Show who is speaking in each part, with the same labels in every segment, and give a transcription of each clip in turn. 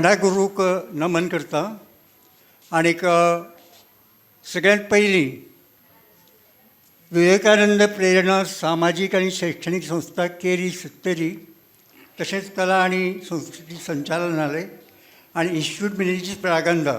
Speaker 1: मांडा गुरूक नमन करता आनीक सगळ्यांत पयलीं विवेकानंद प्रेरणा सामाजीक आनी शैक्षणीक संस्था, केरी, सत्तरी, तशेंच कला आनी संस्कृती संचालनालय आनी इन्स्टिट्यूट मिनेजीस ब्रागांझा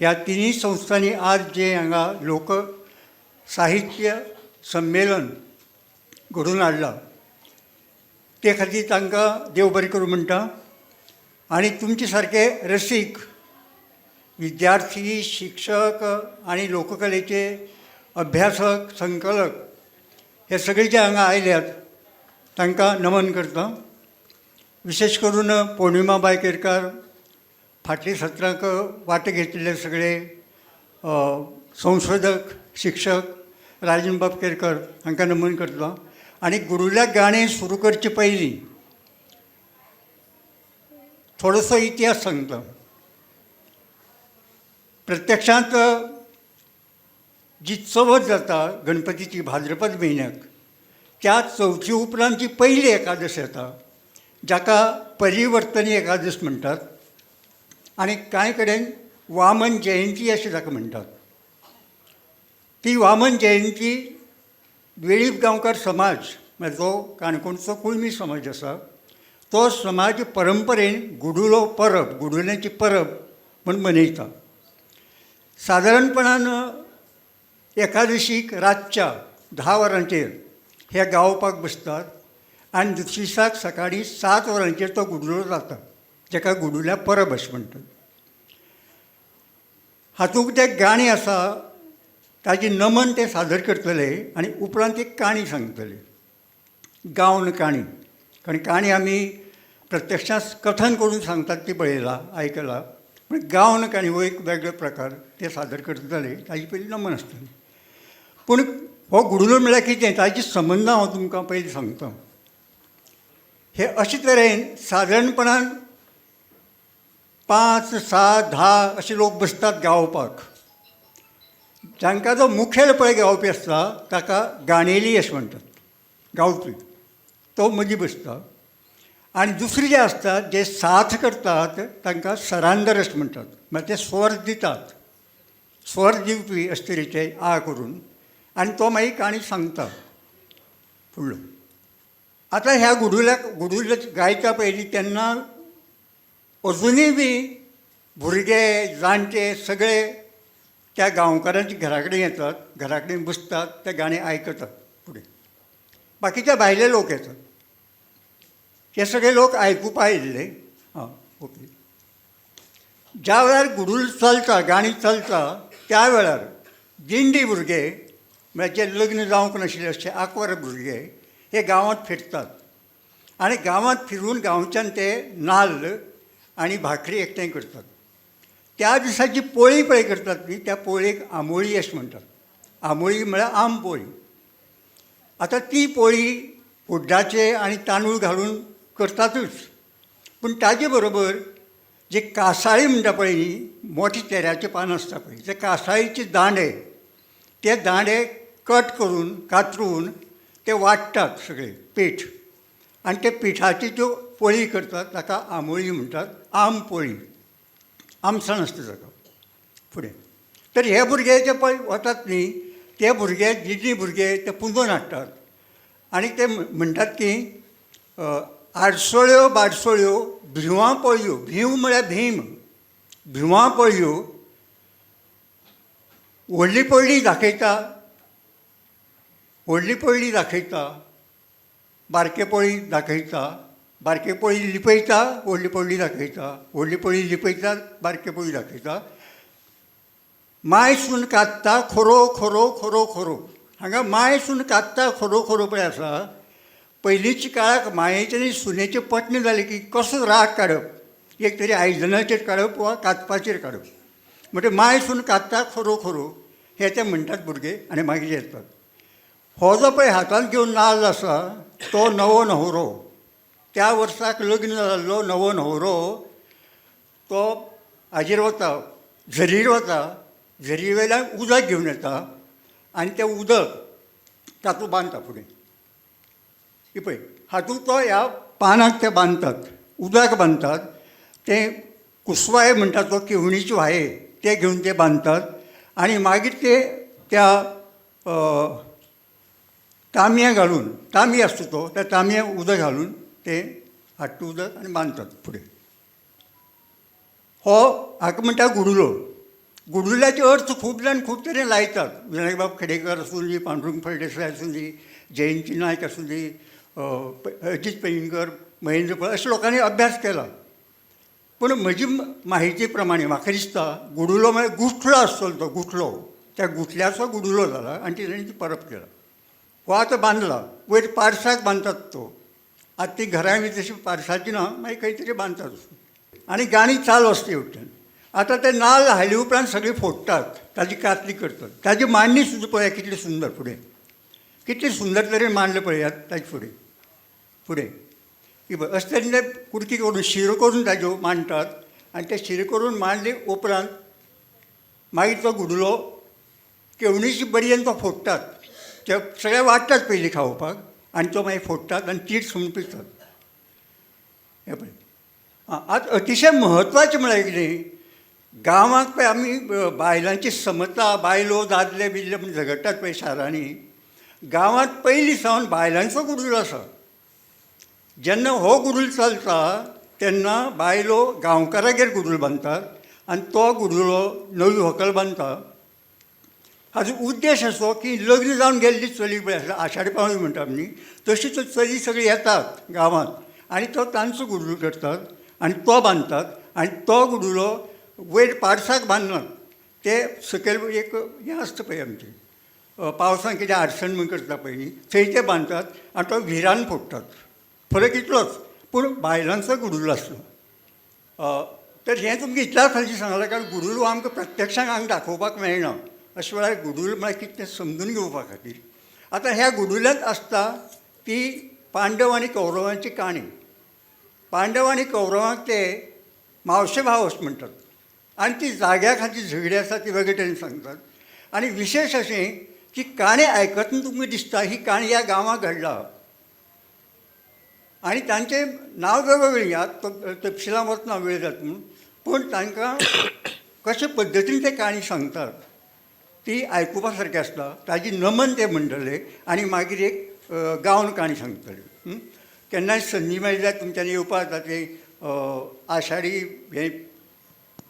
Speaker 1: ह्या तिनूय संस्थांनी आज जें हांगा लोक साहित्य संमेलन घडोवन हाडलां, ते खातीर तांकां देव बरें करूं म्हणटा. आनी तुमचे सारके रसीक विद्यार्थी, शिक्षक आनी लोककलेचे अभ्यासक, संकलक हे सगळे जे हांगा आयल्यात, तांकां नमन करता. विशेश करून पौर्णिमाबाय केरकार, फाटल्या सत्रांक वांटो घेतिल्ले सगळे संशोधक, शिक्षक, राजनबाब केरकर हांकां नमन करता. आनी गुरुल्याक गाणें सुरू करचे पयलीं थोडोसो इतिहास सांगता. प्रत्यक्षांत जी चवथ जाता गणपतीची भाद्रपद म्हयन्याक, त्या चवथी उपरांत जी पहिली एकादश येता, जाका परिवर्तनी एकादश म्हणटात आनी कांय कडेन वामन जयंती अशें ताका म्हणटात, ती वामन जयंती वेळीप गांवकार समाज, म्हळ्यार जो काणकोणचो कुळमी समाज आसा, तो समाज परंपरेन गुडुलो परब, गुडुल्याची परब म्हूण मनयता. सादारणपणान एकादशीक रातच्या 10 वरांचेर हे गावपाक बसतात आनी दुसरे दिसाक सकाळीं 7 वरांचेर तो गुडुलो जाता, जाका गुडुल्या परब अशें म्हणटात. हातूंत तें गाणें आसा, ताजी नमन ते सादर करतले आनी उपरांत एक काणी सांगतले, गावन काणी. कारण काणी आमी प्रत्यक्षांत कथन करून सांगतात ती पळयला, आयकला, पूण गावन काणी हो एक वेगळो प्रकार. ते सादर करतले, ताजी पयलीं नमन आसतलें. पूण हो गुडुलो म्हळ्यार कितें, ताजी संबंद हांव तुमकां पयलीं सांगता. हे अशे तरेन सादारणपणान पांच, सात, 10 अशे लोक बसतात गावपाक. जांकां जो मुखेल पळय गावपी आसता, ताका गाणेली अशें म्हणटात. गावपी तो मदीं बसता आनी दुसरे जे आसतात, जे साथ करतात, तांकां सरांदर अशें म्हणटात. म्हळ्यार ते स्वर दितात, स्वर दिवपी अशे तरेचे आ करून, आनी तो मागीर काणी सांगता फुडलो. आतां ह्या गुडुल्याक, गुडुले गायता पयलीं तेन्ना अजुनूय बी भुरगे, जाणटे सगळे त्या गांवकारांच्या घरा कडेन येतात, घरा कडेन बसतात, ते गाणें आयकतात. फुडें बाकीचे भायले लोक येतात. हे सगळे लोक आयकुपा आयिल्ले. आं, ओके. ज्या वेळार गुडूल चलता, गाणी चलता, त्या वेळार दिंडी भुरगे, म्हळ्यार जे लग्न जावंक नाशिल्ले अशे आंकवार भुरगे, हे गांवांत फिरतात आनी गांवांत फिरून गांवच्यान ते नाल्ल आनी भाकरी एकठांय करतात. त्या दिसा जी पोळी पळय करतात न्ही, त्या पोळयेक आमोळी अशें म्हणटात. आमोळी म्हळ्यार आम पोळी. आतां ती पोळी उड्डाचे आनी तांदूळ घालून करतातूच, पूण ताजे बरोबर जे कासाळी म्हणटा पळय न्ही, मोठे तेऱ्याचें पान आसता पळय, ते कासाळीचे दांडे, ते दांडे कट करून, कातरून ते वांट्टात सगळे पीठ आनी ते पिठाची ज्यो पोळी करतात, ताका आमोळी म्हणटात. आम पोळी, आमसाण आसता ताका. फुडें तर हे भुरगे जे पळय वतात न्ही, ते भुरगे, दिंडी भुरगे, ते पुंजोवन हाडटात आनी ते म्हणटात की आडसोळ्यो बाडसोळ्यो भिवां पळयो. भीव म्हळ्यार भीम. भिवां पळयो, व्हडली पळी दाखयता, व्हडली पळी दाखयता, बारके पोळी दाखयता, बारके पोळी लिपयता, व्हडली पोळी दाखयता, व्हडली पोळी लिपयता, बारके पोळी दाखयता. माय सून कात्ता खोरो खोरो खोरो खोरो. हांगा माय सून कात्ता खोरो खोरो पळय आसा. पयलींच्या काळाक मायेचें आनी सुनेचें पटणें जालें की कसो राग काडप, एक तरी आयदनाचेर काडप वा कातपाचेर काडप. म्हणटकीर माय सून कात्ता खोरो खोरो हे ते म्हणटात भुरगे आनी मागीर येतात. हो जो पळय हातांत घेवन नाल्ल आसा, तो नवो न्हवरो. त्या वर्साक लग्न जाल्लो नवो न्हवरो तो हाजेर वता, झरीर वता. झरी वयल्यान उदक घेवन येता आनी तें उदक तातूंत बांदता. फुडें ही पळय, हातूंत तो ह्या पानाक ते बांदतात, उदक बांदतात. तें कुसवाय म्हणटा तो केवणीची वाये ते घेवन ते बांदतात आनी मागीर ते त्या तांबयां घालून, तांबी आसता तो, त्या तांबयां उदक घालून ते हाडटा उदक आनी बांदतात फुडें. हो हाका म्हणटा गुडुलो. गुडुल्याचे अर्थ खूब जाण खूब तरेन लायतात. विनायकबाब खेडेकर आसूं दी, पांडुरंग फळदेसाय आसूं दी, जयंती नायक आसूं दी, अजीत पैंगीणकर, महेंद्र पळ, अशे लोकांनी अभ्यास केला. पूण म्हजी म्हायती प्रमाणे म्हाका दिसता गुडुलो म्हळ्यार गुठलो आसतलो तो गुठलो, त्या गुठल्याचो गुडुलो जाला आनी तेणी ती परब केला. हो आतां बांदला वयर पाडसाक बांदतात तो. आतां ती घरां बी तशी पाडसाची ना, मागीर खंय तरी बांदतात आनी गाणी चालू आसता हेवटेन. आतां ते नाल्ल हाडले उपरांत सगळीं फोडटात, ताजी कातली करतात, ताजी मांडणी सुद्दां पळयात कितली सुंदर, फुडें कितली सुंदर तरेन मांडलें पळयात ताजे फुडें फुडें की अशें तरेन ते कुडकी करून शिरो करून ताज्यो मांडटात आनी ते शिरो करून मांडले उपरांत मागीर तो गुडुलो केवणीची बडयेन तो फोडटात. ते सगळे वाडटात पयलीं खावपाक आनी तो मागीर फोडटात आनी तीर्थ म्हूण पितात. हें पळय आतां अतिशय म्हत्वाचें म्हळ्यार कितें, गांवांत पळय आमी बायलांची समता, बायलो दादले बिदले म्हूण झगडटात पळय शारांनी, गांवांत पयलीं सावन बायलांचो गुडूल आसा. जेन्ना हो गुडूल चलता तेन्ना बायलो गांवकारागेर गुडूल बांदतात आनी तो गुडुलो नवी व्हंकल बांदता. हाजो उद्देश असो की लग्न जावन गेल्ली चली पळय आसा, आषाढी पावणी म्हणटा न्ही, तशी तो चली सगळी येतात गांवांत आनी तो तांचो गुडूल करतात आनी तो बांदतात आनी तो गुडुलो वयर पाडसाक बांदनात, ते सकयल एक हें आसता पळय आमचें पावसांत कितें आडसण म्हूण करता पळय न्ही, थंय ते बांदतात आनी तो व्हिरान फोडटात. फरक इतलोच, पूण बायलांचो गुडूल आसलो. तर हें तुमकां इतल्या खातीर सांगलां कारण गुडूल आमकां प्रत्यक्षान हांगा दाखोवपाक मेळना, अशे वेळार गुडूल म्हळ्यार कितें तें समजून घेवपा खातीर. आतां ह्या गुडुल्यांत आसता ती पांडव आनी कौरवांची काणी. पांडव आनी कौरवांक ते मावशे भाव अशें म्हणटात आनी ती जाग्या खातीर झगडी आसा ती वेगळे तरेन सांगतात. आनी विशेश अशें की काणी आयकतना तुमकां दिसता ही काणी ह्या गांवांत घडला आनी तांचें नांव वेगवेगळीं, आतां तपशिलां वतना वेळ जाता म्हणून, पूण तांकां कशे पद्दतीन ते काणी सांगतात ती आयकुपा सारकी आसता. ताजी नमन ते म्हणटले आनी मागीर एक गावन काणी सांगतले. केन्नाय संदी मेळ्ळी जाल्यार तुमच्यांनी येवपाक जाता. ते आषाढी हे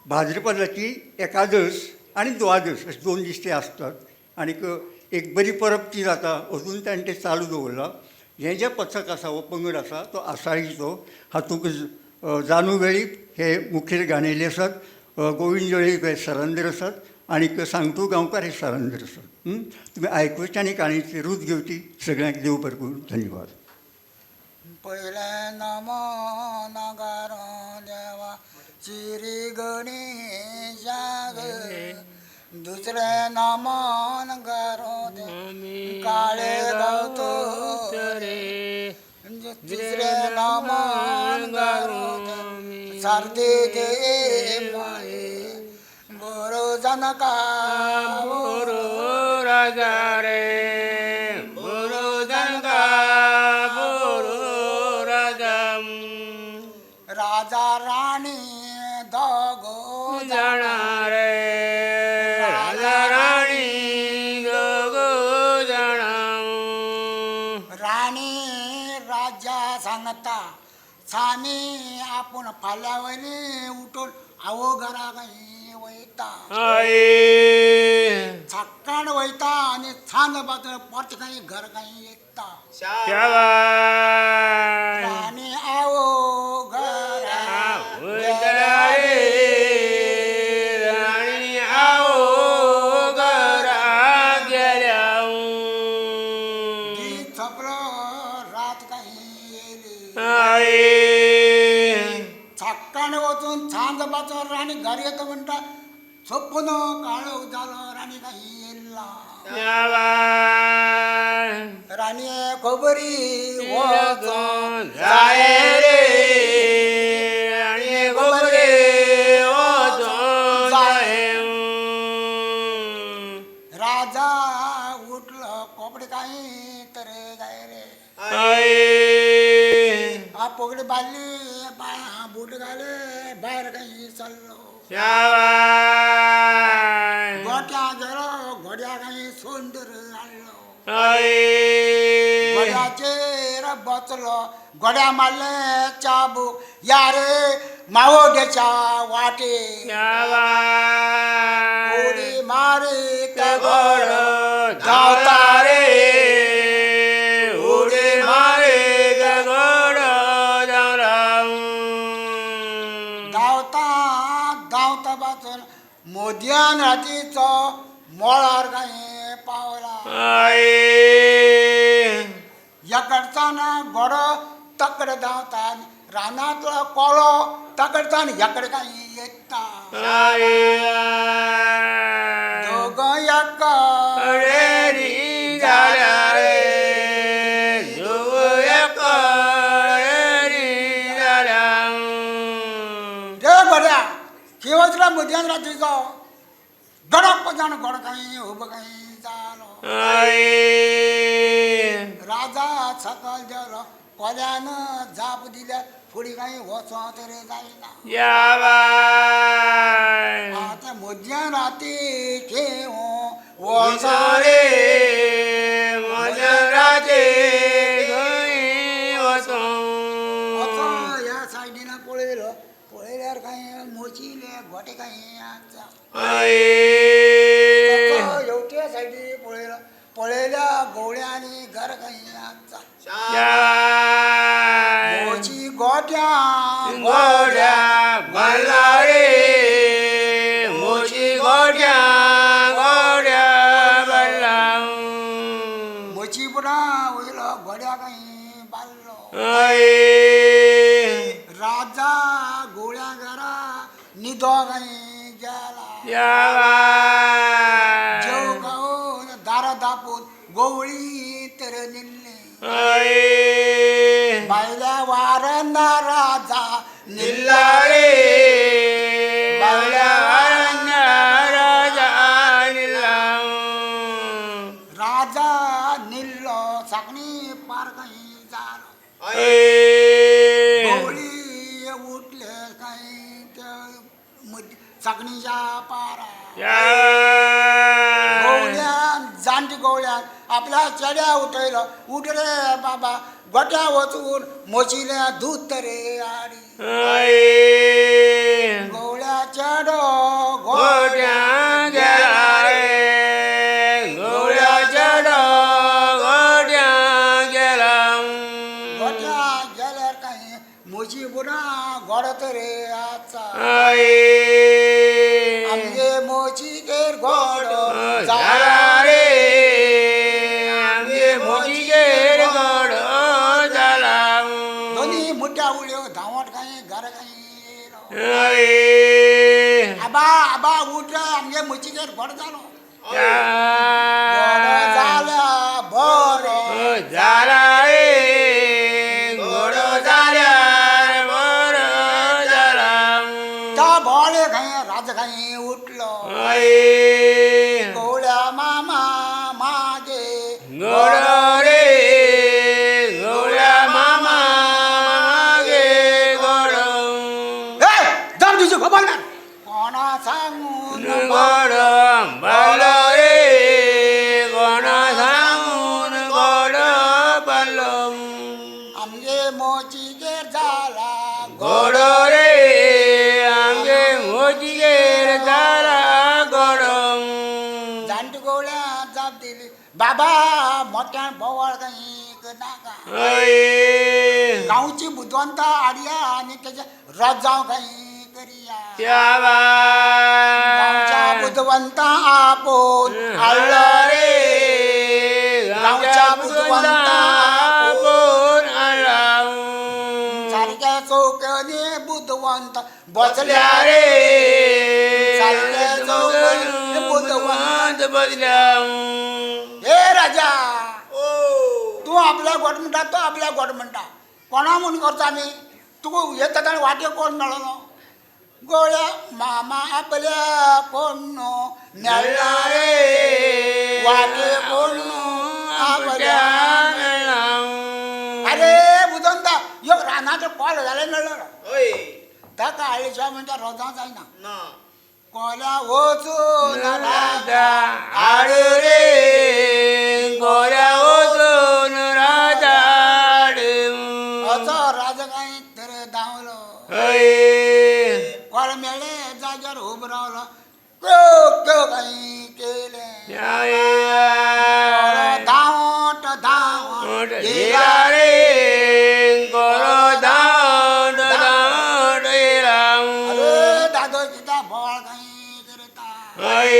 Speaker 1: भाद्रपदाची एकादस आनी द्वादस अशे 2 दीस ते आसतात आनीक एक बरी परब ती जाता. अजून ताणें तें चालू दवरलां. हें जें पथक आसा, हो पंगड आसा तो आसाळीचो, हातूंत जानू वेळीप हे मुखेल गाणेले आसात, गोविंद वेळीप हे सरांदर आसात आनीक सांगटू गांवकार हे सरांदर आसात. तुमी आयकुचे आनी काणयेची रूच घेवची. सगळ्यांक देव बरें करूं. धन्यवाद.
Speaker 2: पयलें नमो नगारो देवा श्री गणेशाक, दुसरें नमो नगारो काळे गावतो
Speaker 3: रे,
Speaker 2: तिसरें नमो नगारो सारदे दे माये बरो जनका
Speaker 3: बोरो राजा रे, बोरो जनका बोरो राजा,
Speaker 2: राजा राणी दोगो
Speaker 3: जाणा रे, राजा राणी दोगो जाणा.
Speaker 2: राणी राजा सांगता सामी आपूण फाल्यां वयली उठून आवो घरा खंय वयता,
Speaker 3: आई
Speaker 2: सकाळ वयता आनी सांज पातळ परत खंय घर खंय येता.
Speaker 3: शाबास.
Speaker 2: राणी आवो घरा
Speaker 3: वयतला रे, राणी आवो घरा गेल्या.
Speaker 2: दीस सोंपलो रात खंय येयली,
Speaker 3: आई
Speaker 2: सकाळ वचून सांज पातळ राणी घर येता म्हणटा सोपून काळोख जालो, राणी खंय येयला.
Speaker 3: शाबास.
Speaker 2: राणी खबरी वचोन
Speaker 3: जाय रे, राणी गोबरे वचोन जाय.
Speaker 2: राजा उठलो कोपडे काय तरे काय रे,
Speaker 3: आई
Speaker 2: हा पगडी बांदली, बूट घाले भायर काही चल्लो.
Speaker 3: शाबास.
Speaker 2: गोट्या गेलो घोड्या काही सोंदर हाडलो.
Speaker 3: हय.
Speaker 2: घोड्याचेर बसलो घोड्या मारले चाबू यारे मावोड्याच्या वाटे.
Speaker 3: शाबास.
Speaker 2: उडी मारी
Speaker 3: ते घोडो धांवता रे, उडी मारी ते घोडो धांवला.
Speaker 2: धांवता धांवता पासून मोदयान रातीचो मोळार काही पावला.
Speaker 3: हय.
Speaker 2: ह्याकडच्यान घोडो तकड धांवता रानांतलो कोलो तकडच्यान ह्याकडे काही येता.
Speaker 3: हय.
Speaker 2: दोगां एका
Speaker 3: अडेरी जाल्या रे, दोग एका अडेरी जाल्या.
Speaker 2: रे घोड्या खंय वचला मदयान रातीचो गडप जाण घोडो काही उबो काही जालो.
Speaker 3: हय.
Speaker 2: राजा सकल गेलो कोल्यान जाप दिल्या फुडें काही वचों तरी जायना.
Speaker 3: शाबास.
Speaker 2: आतां मदयान राती घेवं
Speaker 3: वचो
Speaker 2: वचों
Speaker 3: रे म्हज्या राजे खंय वचों.
Speaker 2: वचों ह्या सायडीन पळयलो पळयल्यार कांय मोचिले गोटे कांय आसा.
Speaker 3: हय.
Speaker 2: हेवटे सायडी पळयलो पळयल्या गवळ्यांनी घर कांय आसा.
Speaker 3: शाबास.
Speaker 2: मोची गोट्या
Speaker 3: गोड्या बांदला रे, मोची गोड्या गोड्या बांदला.
Speaker 2: मोची पुणा वयलो गोड्या कांय बांदलो.
Speaker 3: हय.
Speaker 2: राजा गोळ्या घरा निदो कांय गेला.
Speaker 3: शाबास.
Speaker 2: जेव खावन दारां दापून गोवळी तर निल्ली.
Speaker 3: हय.
Speaker 2: बायल्या वारना राजा
Speaker 3: निल्ला
Speaker 2: निल्ला
Speaker 3: रे, बावल्या वारंगा राजा निल्ला.
Speaker 2: राजा निल्लो साकणी पार काही जालो.
Speaker 3: हय.
Speaker 2: गवळी उठले काही ते साकणीच्या पारा.
Speaker 3: शाबास.
Speaker 2: गवळ्यान जाणटी गवळ्यान आपल्या चेड्या उठयलो उठ रे बाबा गोट्या वचून मोचिल्या दूद तरे हाडी.
Speaker 3: हय.
Speaker 2: गवळ्या चेडो
Speaker 3: गोट्या गेला रे, गवळ्या चेडो गोट्या गेला.
Speaker 2: गोट्या गेल्यार काही म्हजी बुडा गोडो तरे आसा.
Speaker 3: हय.
Speaker 2: आमगे मोचीगेर गोडो
Speaker 3: जाला रे, आमगे मोचीगेर गोडो जाला.
Speaker 2: दोनी मुठ्या उडयो धांवट काही घर काही.
Speaker 3: हय.
Speaker 2: आबा आबा उठ आमगे मोचीगेर गोडो जालो गोडो जाला बरो.
Speaker 3: जाला रे, गोडो जाल्यार बरो जाला.
Speaker 2: त्या भोळे खाई राज खाई उठलो.
Speaker 3: हय.
Speaker 2: गवळ्या मामा मागे
Speaker 3: गोडो रे, गवळ्या मामा मागे गोडो.
Speaker 2: ए, जाम तुझी खबर ना कोणा सांगून
Speaker 3: गोडो बालो रे, कोणा सांगून गोडो बालो.
Speaker 2: आमगे मोचीगेर जाला
Speaker 3: गोडो रे, आमगे मोचीगेर जाला गोडो.
Speaker 2: जाणटे गवळ्या जाप दिली बाबा मोठ्यान बोवाळ काही नाका.
Speaker 3: हय.
Speaker 2: गांवची बुदवंता हाडया आनी तेजे रजांव काही करया. गांवच्या
Speaker 3: शाबास.
Speaker 2: बुदवंता आपोवन हाडलो
Speaker 3: हाडलो रे, गांवच्या बुदवंता आपोवन हाडला.
Speaker 2: सारक्या चौक्यांनी बुदवंत बसल्या
Speaker 3: बसल्या रे,
Speaker 2: सारक्या चौक्यांनी बुदवंत
Speaker 3: बुदवंत बसल्या.
Speaker 2: हे राजा तूं आपल्या गोड म्हणटा तो आपल्या गोड म्हणटा कोणा म्हूण करता आमी तुका येता ताणें वाटे कोण मेळलो गोळ्या मामा आपल्या कोण न्हू मेळ्ळा
Speaker 3: रे
Speaker 2: वाटे कोण
Speaker 3: आपल्या मेळ्ळा.
Speaker 2: अरे बुदवंता यो रानाचो कॉल जाल्यार मेळ्ळो.
Speaker 4: हय.
Speaker 2: ताका हाडल्या म्हणटा रोजां जायना कोल्या वचून
Speaker 3: राजा हाड रे कोल्या वचून राजा हाड.
Speaker 2: असो राजा काय तर धांवलो
Speaker 3: हय
Speaker 2: कोल मेळे जाग्यार उबो रावलो क्यो क्यो काय केलें कोलो धांवट धांवट
Speaker 3: येला रे कोलो धांवट धांवट येला.
Speaker 2: अरे दादो किता बोवाळ काय करता.
Speaker 3: हय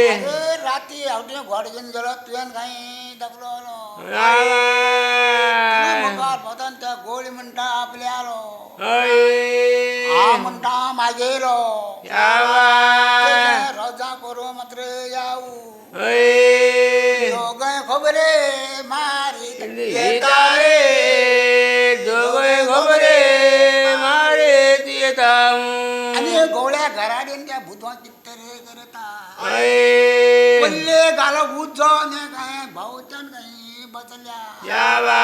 Speaker 2: अरे राती हांव घोड घेवन गेलो तुवें काय दाखलो. मुखार पोतान त्या गोळी म्हणटा आपले आलो.
Speaker 3: हय
Speaker 2: हा म्हणटा मागेलो.
Speaker 3: यावा.
Speaker 2: रोजा करू मात्र याऊ.
Speaker 3: हय
Speaker 2: दोगांय खबरे मारी
Speaker 3: येता रे दोघे खबरे मारे येता.
Speaker 2: आनी गोवळ्या घराडेन त्या भुतवां कितें तरी करता.
Speaker 3: हय
Speaker 2: पल्ले घालो उजो न्ही काय भावच्यान काय बसल्या.
Speaker 3: यावा.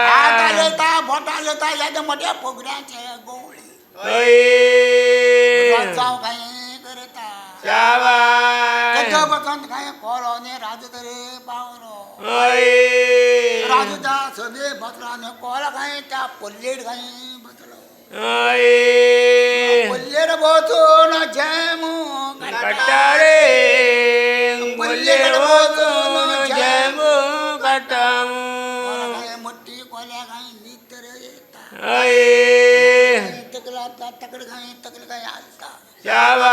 Speaker 2: हात हालयता बोट हालयता ह्या मोठ्या फुगड्याचे गोवळी.
Speaker 3: हय
Speaker 2: जावं काय करता.
Speaker 3: यावा.
Speaker 2: तेच्या बसून काय कोलो न्ही राजू तरी पावलो.
Speaker 3: हय
Speaker 2: राजू त्या सगळे बसलो आनी कोलो काय त्या पल्लेर काय बसलो.
Speaker 3: हय
Speaker 2: पल्लेर बसून जेम
Speaker 3: कट्टारे बोलले वचून जॅम कट्टा.
Speaker 2: काय मोठी कोल्या काय न्हीद तर येता.
Speaker 3: हय
Speaker 2: तकला तकड काय तकड काय आसता.
Speaker 3: शाबास.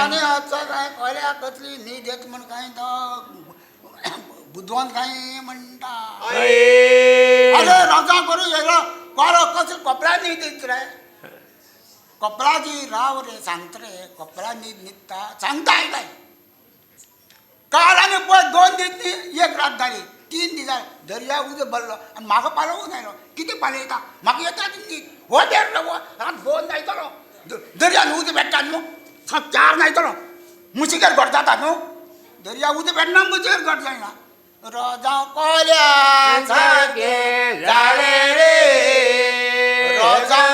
Speaker 2: आनी आतां काय कोल्या कसली न्हीद येत म्हण काय तो बुदवंत काय म्हणटा.
Speaker 3: हय
Speaker 2: अरे रजा करू येयलो कोलो कसली कपडा न्हीद येत रे कपळाची राव रे सांगता रे कपळा न्हीद न्हिदता सांगता काय काल आनी पळय 2 दीस न्ही एक रात जाली 3 दीस जाले दर्या उजो भरलो आनी म्हाका पालोवून आयलो कितें पालयता म्हाका येता ती न्हीद हो देरलो हो रात 2 न्हायतलो दर्यान उजो पेट्टा न्हू 4 न्हायतलो मुशीगेर घट जाता न्हू दर्या उजो पेटना मुशीगेर घट जायना रोजां कोल्या
Speaker 3: सारकें जालें रे.
Speaker 2: रोजां.